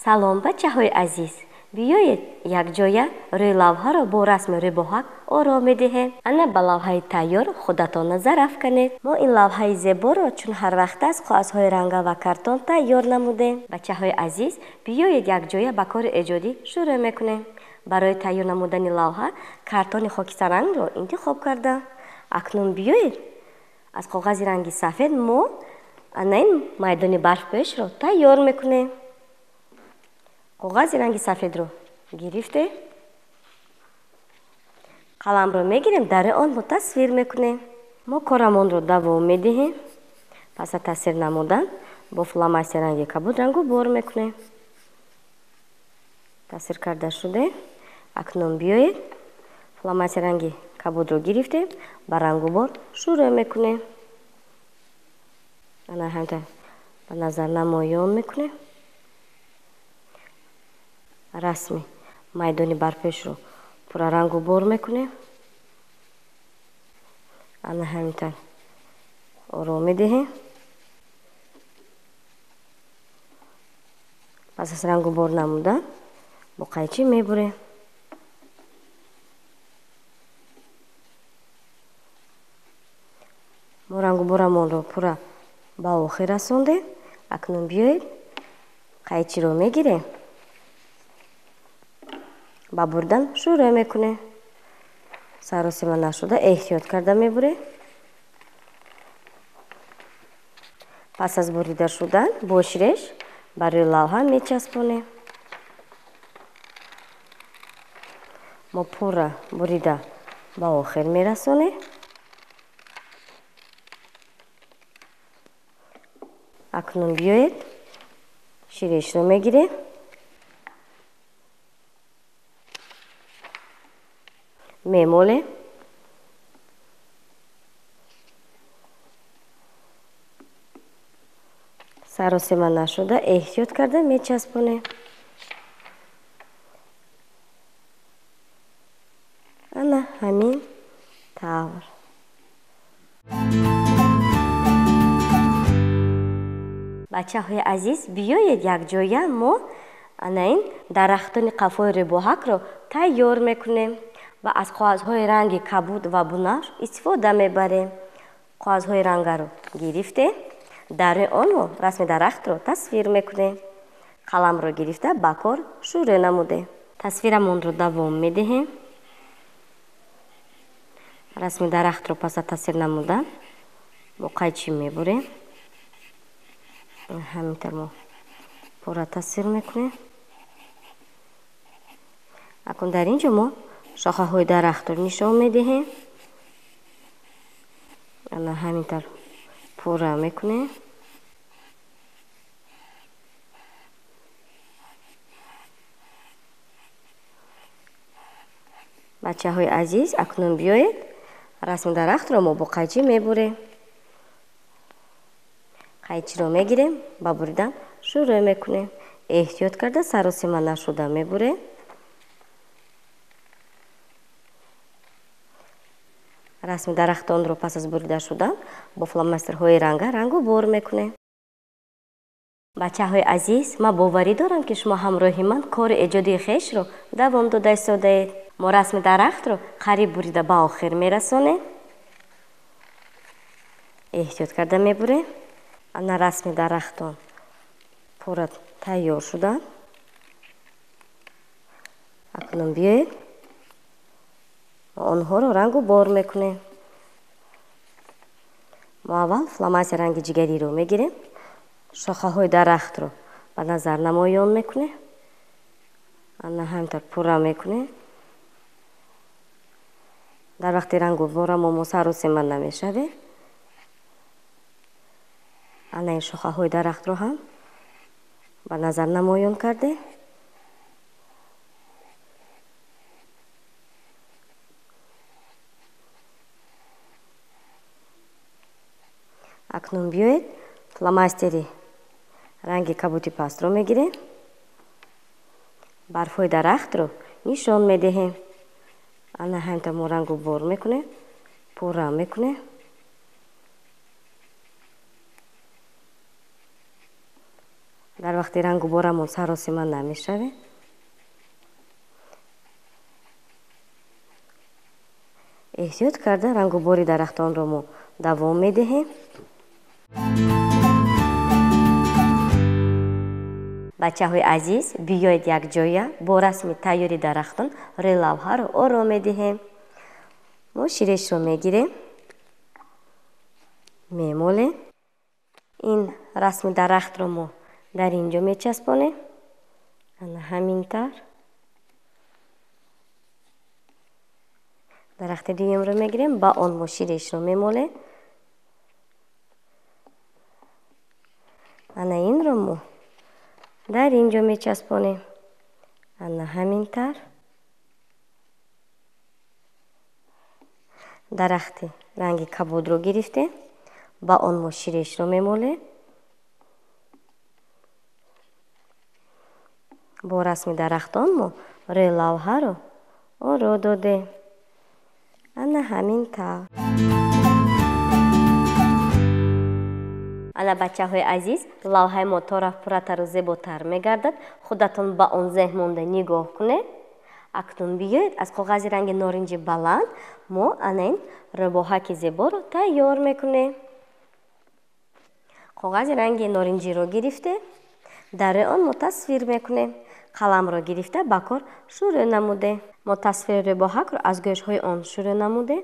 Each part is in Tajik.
Салом, бачаҳои азиз! Биёед якҷоя рӯи лавҳаро бо расми рӯбоҳак оро медиҳем. Ана ба лавҳаи тайёр худатон назар афканед. Мо ин лавҳаи зеборо чун ҳар вақт аз коғазҳои ранга ва картон тайёр намудем. Бачаҳои азиз, биёед якҷоя ба кори эҷодӣ шурӯъ мекунем. Барои тайёр намудани лавҳа картони хокистарангро интихоб кардам. Акнун биёед аз коғази ранги сафед мо ана ин майдони барфпӯшро тайёр мекунем. Коғази ранги сафедро гирифте, қаламро мегирем, дар он мо тасвир мекунем. Мо корамонро давом медиҳем. Пас аз тасвир намудан бо фломастер ранги кабуд рангу бор мекунем. Тасвир карда шуде. Акнун биёед фломастер ранги кабудро гирифтем, ба рангубор шурӯъ мекунем. Ана ҳамта ба назар намоён мекунем. Расми майдони барфпӯшро пуррангу бор мекунем. Ана ҳаминтар оро медиҳем. Пас аз рангу бор намудан бо қайчи мебурем. Мо рангуборамонро пурра ба охир расондем. Акнун биёед қайчиро мегирем, ба буридан шурӯъ мекунем. Саросима нашуда эҳтиёт карда мебурем. Пас аз бурида шудан бо ширеш бар рӯи лавҳа мечаспонем. Мо пурра бурида ба охир мерасонем. Акнун биёед ширешро мегирем. Мемолем. Саросима нашуда эҳтиёт карда мечаспонем. Ана ҳамин тавр. Бачаҳои азиз, биёед якҷоя мо ана ин дарахтони қафои рӯбоҳакро тайёр мекунем ва аз коғазҳои ранги кабуд ва бунафш истифода мебарем. Коғазҳои рангаро гирифтем, дар рӯи онҳо расми дарахтро тасвир мекунем. Қаламро гирифта ба кор шурӯъ намудем. Тасвирамонро давом медиҳем. Расми дарахтро пас аз тасвир намудан бо қайчи мебурем. Ҳаминтар мо пурра тасвир мекунем. Акнун дар ин ҷо мо шохаҳои дарахтро нишон медиҳем. Ана ҳаминтар пурра мекунем. Бачаҳои азиз, акнун биёед расми дарахтро мо бо қайчи мебурем. Қайчиро мегирем, ба буридан шурӯъ мекунем. Эҳтиёт карда саросима нашуда мебурем. Расми дарахтонро пас аз бурида шудан бо фломастерҳои ранга рангу бор мекунем. Бачаҳои азиз, ман боварӣ дорам, ки шумо ҳамроҳи ман кори эҷодии хешро давом дода истодаед. Мо расми дарахтро қариб бурида ба охир мерасонем. Эҳтиёт карда мебурем. Ана расми дарахтон пурра тайёр шуданд. Акнун биёед онҳоро рангу бор мекунем. Мо аввал фломастер ранги ҷигариро мегирем, шохаҳои дарахтро ба назар намоён мекунем. Ана ҳаминтар пурра мекунем. Дар вақти рангуборамо мо саросима намешавем. Ана ин шохаҳои дарахтро ҳам ба назар намоён кардем. Акнун биёед фломастери ранги кабуди пастро мегирем. Барфҳои дарахтро нишон медиҳем. Ана ҳаминтар мо рангу бор мекунем, пурра мекунем. Дар вақти рангу борамон саросима намешавем. Эҳтиёт карда рангу бори дарахтонро мо давом медиҳем. Бачаҳои азиз, биёед якҷоя бо расми тайёри дарахтон рӯи лавҳаро оро медиҳем. Мо ширешро мегирем, мемолем. Ин расми дарахтро мо дар ин ҷо мечаспонем. Ана ҳамин тавр. Дарахти дуюмро мегирем, ба он мо ширешро мемолем. Ана инро мо дар ин ҷо мечаспонем. Ана ҳамин тавр. Дарахти ранги кабудро гирифтем, ба он мо ширешро мемолем. Бо расми дарахтон мо рӯи лавҳаро оро додем. Ана ҳамин тавр. Ана бачаҳои азиз, лавҳаи мо то рафт пурратару зеботар мегардад. Худатон ба он зеҳн монда нигоҳ кунед. Акнун биёед аз коғази ранги норинҷи баланд мо ана ин рӯбоҳаки зеборо тайёр мекунем. Коғази ранги норинҷиро гирифте, дар рӯи он мо тасвир мекунем. Қаламро гирифта ба кор шурӯъ намудем. Мо тасвири рӯбоҳакро аз гӯшҳои он шурӯъ намудем.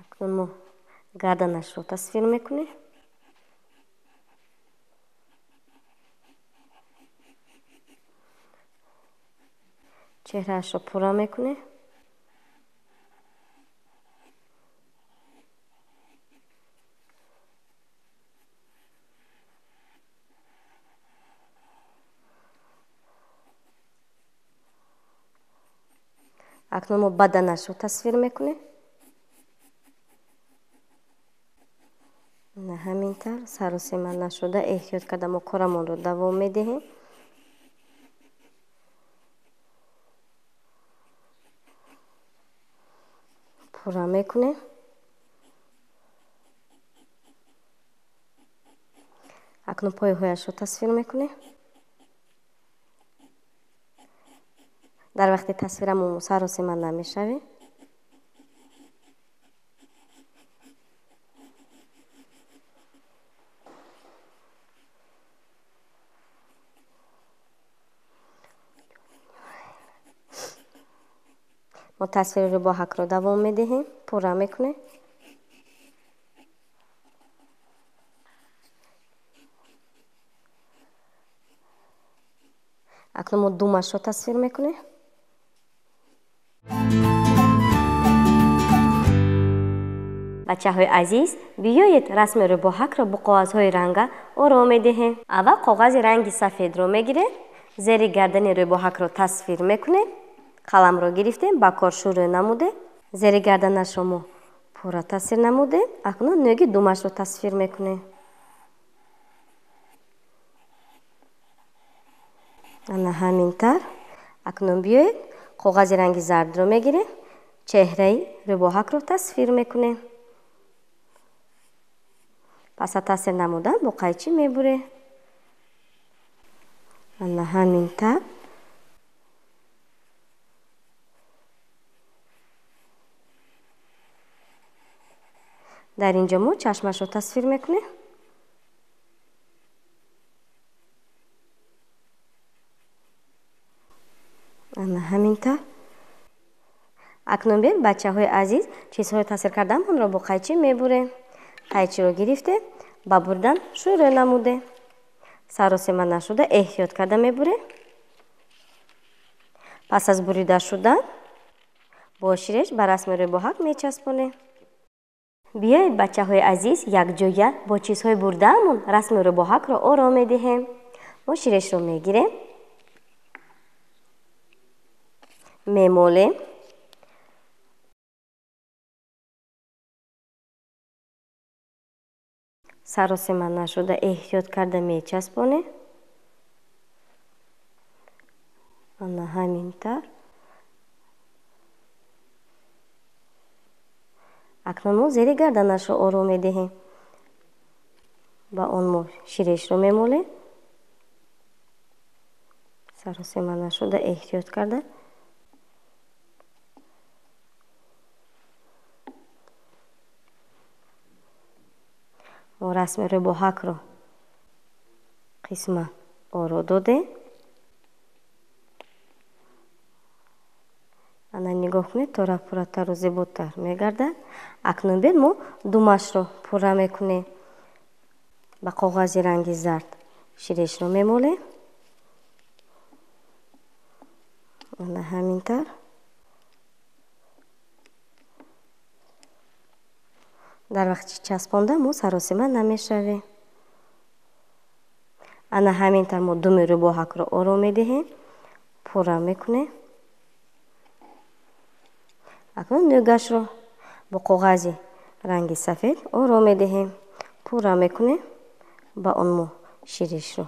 Акнун мо гарданашро тасвир мекунем. Чеҳраашро пурра мекунем. Акнун мо баданашро тасвир мекунем. На ҳамин тавр саросима нашуда эҳтиёт карда мо корамонро давом медиҳем. Пурра мекунем. Акнун пойҳояшро тасвир мекунем. Дар вақти тасвирамон саросима намешавем. Мо тасвири рӯбоҳакро давом медиҳем, пурра мекунем. Акнун мо думашро тасвир мекунем. Бачаҳои азиз, биёед расми рӯбоҳакро бо коғазҳои ранга оро медиҳем. Аввал коғази ранги сафедро мегирем, зери гардани рӯбоҳакро тасвир мекунем. Қаламро гирифтем, ба кор шурӯъ намудем. Зери гарданашро мо пурра тасвир намудем. Акнун нӯги думашро тасвир мекунем. Ана ҳамин тавр. Акнун биёед коғази ранги зардро мегирем, чеҳраи рӯбоҳакро тасвир мекунем. Пас аз тасвир намудан бо қайчӣ мебурем. Ана ҳамин тавр. Дар ин ҷо мо чашмашро тасвир мекунем. Ана ҳамин тавр. Акнун биёед бачаҳои азиз, чизҳои тасвир кардаамонро бо қайчӣ мебурем. Қайчиро гирифтем, ба бурдан шурӯъ намудем. Саросима нашуда эҳтиёт карда мебурем. Пас аз бурида шудан бо ширеш ба расми рӯбоҳак мечаспонем. Биёед бачаҳои азиз, якҷоя бо чизҳои бурдаамон расми рӯбоҳакро оро медиҳем. Мо ширешро мегирем, мемолем. Саросима нашуда эҳтиёт карда мечаспонем. Ана ҳамин тавр. Акнун мо зери гарданашро оро медиҳем. Ба он мо ширешро мемолем. Саросема нашуда эҳтиёт карда мо расми рӯбоҳакро қисман оро додем. Ана нигоҳ кунед, тора пурратару зеботар мегардад. Акнун биёед мо думашро пурра мекунем. Ба коғази ранги зард ширешро мемолем. Ана ҳамин тавр. Дар вақти часпонда мо саросима намешавем. Ана ҳамин тавр мо думи рӯбоҳакро оро медиҳем, пурра мекунем. Акнун нӯгашро бо коғази ранги сафед оро медиҳем, пурра мекунем. Ба он мо ширишро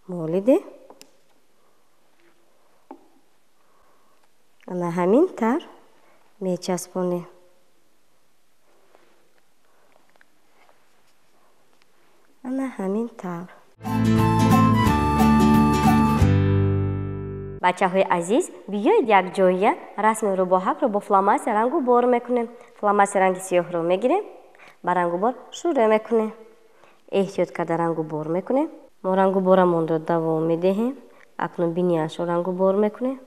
молидем. Ана ҳамин тавр мечаспонем. Ана ҳамин тавр. Бачаҳои азиз, биёед якҷоя расми рӯбоҳакро бо фломастер рангу бор мекунем. Фломастер ранги сиёҳро мегирем, ба рангу бор шурӯъ мекунем. Эҳтиёт карда рангу бор мекунем. Мо рангу борамонро давом медиҳем. Акнун бинияшро рангу бор мекунем.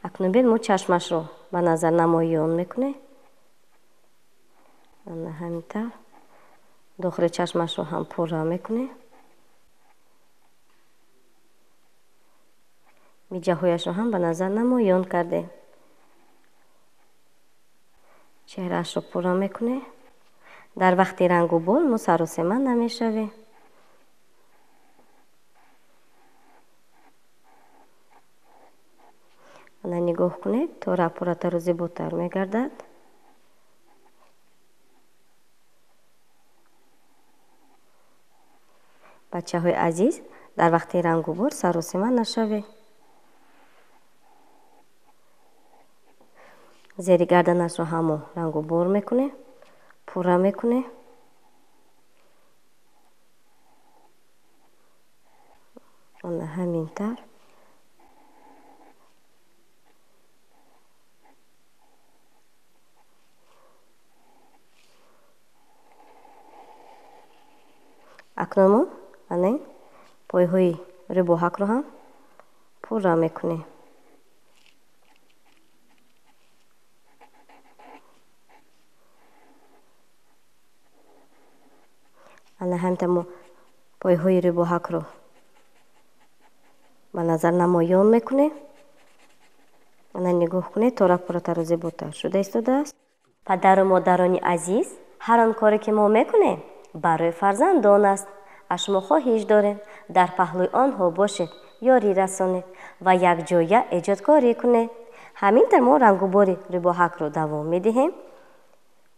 Акнун биёед мо чашмашро ба назар намоён мекунем. Ана ҳамин тавр дохили чашмашро ҳам пурра мекунем. Миҷаҳояшро ҳам ба назар намоён кардем. Чеҳраашро пурра мекунем. Дар вақти рангу бор мо саросема намешавем. Ана нигоҳ кунед, тора пурратару зеботар мегардад. Бачаҳои азиз, дар вақти рангу бор саросима нашавед. Зери гарданашро ҳамо рангу бор мекунем, пурра мекунем. Ана ҳамин тавр. Акнун мо ана пойҳои рӯбоҳакро ҳам пурра мекунем. Ана ҳамин мо пойҳои рӯбоҳакро ба назар намоён мекунем. Ана нигоҳ кунед, тора пурратару зеботар шуда истодааст. Падару модарони азиз, ҳар он коре ки мо мекунем барои фарзандон аст. Аз шумо хоҳиш дорем, дар паҳлӯи онҳо бошед, ёрӣ расонед ва якҷоя эҷодкорӣ кунед. Ҳамин тавр мо рангубори рӯбоҳакро давом медиҳем,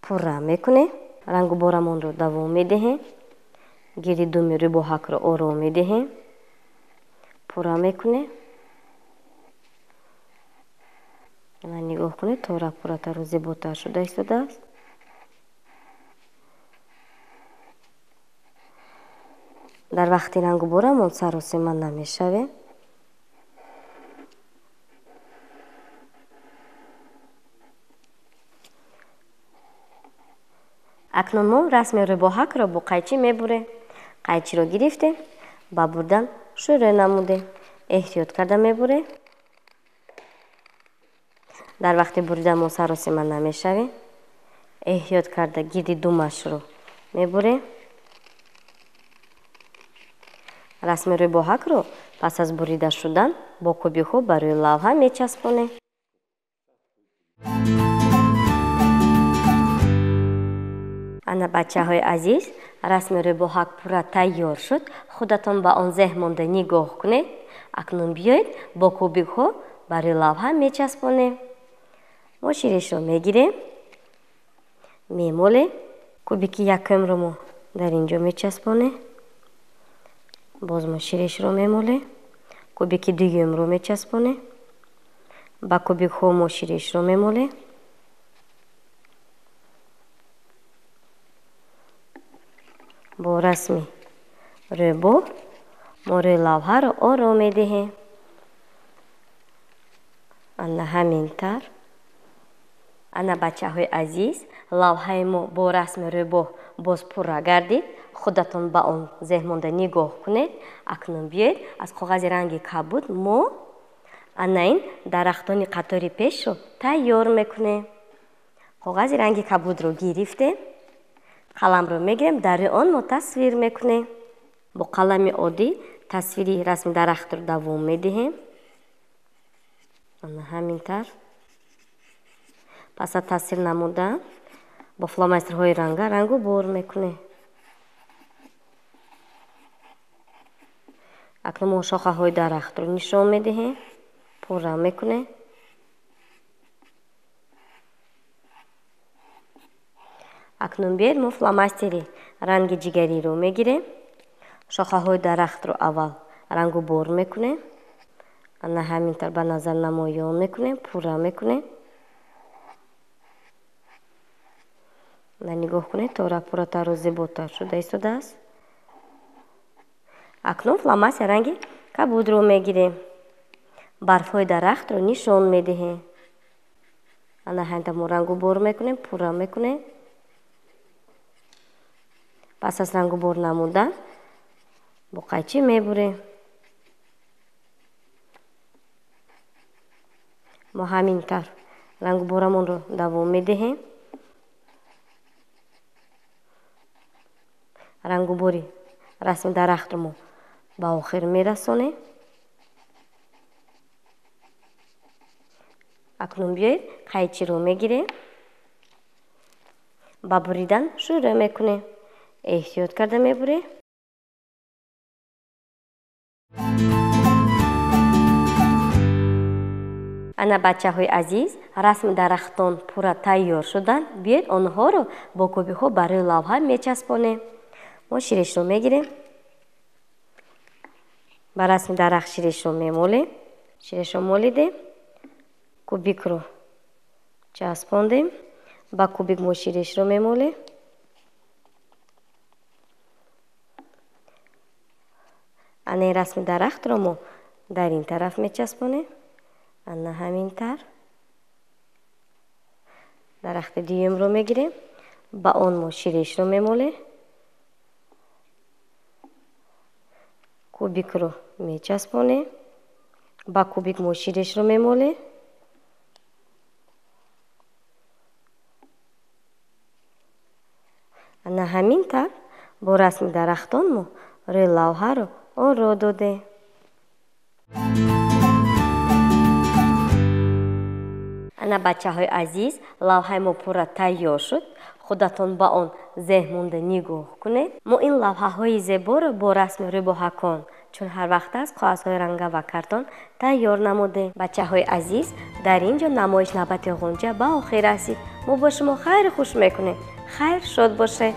пурра мекунем, рангуборамонро давом медиҳем, гирди думи рӯбоҳакро оро медиҳем, пурра мекунем. Ана нигоҳ кунед, тора пурратару зеботар шуда истодааст. Дар вақти рангуборамон саросима намешавем. Акнун мо расми рӯбоҳакро бо қайчӣ мебурем. Қайчиро гирифтем, ба бурдан шурӯъ намудем. Эҳтиёт карда мебурем. Дар вақти буридан мо саросима намешавем. Эҳтиёт карда гирди думашро мебурем. Расми рӯбоҳакро пас аз бурида шудан бо кубикҳо барои лавҳа мечаспонем. Ана бачаҳои азиз, расми рӯбоҳак пурра тайёр шуд. Худатон ба он зеҳн монда нигоҳ кунед. Акнун биёед бо кубикҳо барои лавҳа мечаспонем. Мо ширишро мегирем, мемолем. Кубики якумро мо дар ин ҷо мечаспонем. Боз мо ширишро мемолем. Кубики дуюмро мечаспонем. Ба кубикҳо мо ширишро мемолем. Бо расми Рӯбоҳ мо рӯи лавҳаро оро медиҳем. Ана ҳамин тавр. Ана бачаҳои азиз, лавҳаи мо бо расми рӯбоҳ боз пурра гардид. Худатон ба он зеҳн монда нигоҳ кунед. Акнун биёед аз коғази ранги кабуд мо ана ин дарахтони қатори пешро тайёр мекунем. Коғази ранги кабудро гирифтем, қаламро мегирем, дар рӯи он мо тасвир мекунем. Бо қалами оддӣ тасвири расми дарахтро давом медиҳем. Ана ҳамин тавр. Пас аз тасвир намудан бо фломастерҳои ранга рангу бор мекунем. Акнун мо шохаҳои дарахтро нишон медиҳем, пурра мекунем. Акнун биёед мо фломастери ранги ҷигариро мегирем. Шохаҳои дарахтро аввал рангу бор мекунем. Ана ҳамин тавр ба назар намоён мекунем, пурра мекунем. На нигоҳ кунед, тора пурратару зеботар шуда истодааст. Акнун фломастер ранги кабудро мегирем. Барфҳои дарахтро нишон медиҳем. Ана ҳамин тавр мо рангу бор мекунем, пурра мекунем. Пас аз рангу бор намудан бо қайчӣ мебурем. Мо ҳамин тавр рангуборамонро давом медиҳем. Рангубори расми дарахтро мо ба охир мерасонем. Акнун биёед қайчиро мегирем, ба буридан шурӯъ мекунем. Эҳтиёт карда мебурем. Ана бачаҳои азиз, расми дарахтон пурра тайёр шуданд. Биёед онҳоро бо кубикҳо бар рӯи лавҳа мечаспонем. Мо ширешро мегирем, ба расми дарахт ширешро мемолем. Ширешро молидем, кубикро часпондем, ба кубик мо ширешро мемолем. Ана ин расми дарахтро мо дар ин тараф мечаспонем. Ана ҳамин тавр. Дарахти дуюмро мегирем, ба он мо ширешро мемолем, кубикро мечаспонем, ба кубик мо ширешро мемолем. Ана ҳамин тавр бо расми дарахтон мо рӯи лавҳаро оро додем. Ана бачаҳои азиз, лавҳаи мо пурра тайёр шуд. Худатон ба он зеҳн монда нигоҳ кунед. Мо ин лавҳаҳои зеборо бо расми рӯбоҳакон, чун ҳар вақт аст коғазҳои ранга ва картон тайёр намудем. Бачаҳои азиз, дар ин ҷо намоиш навбати ғунча ба охир расид. Мо бо шумо хайру хуш мекунем. Хайр, шод бошед.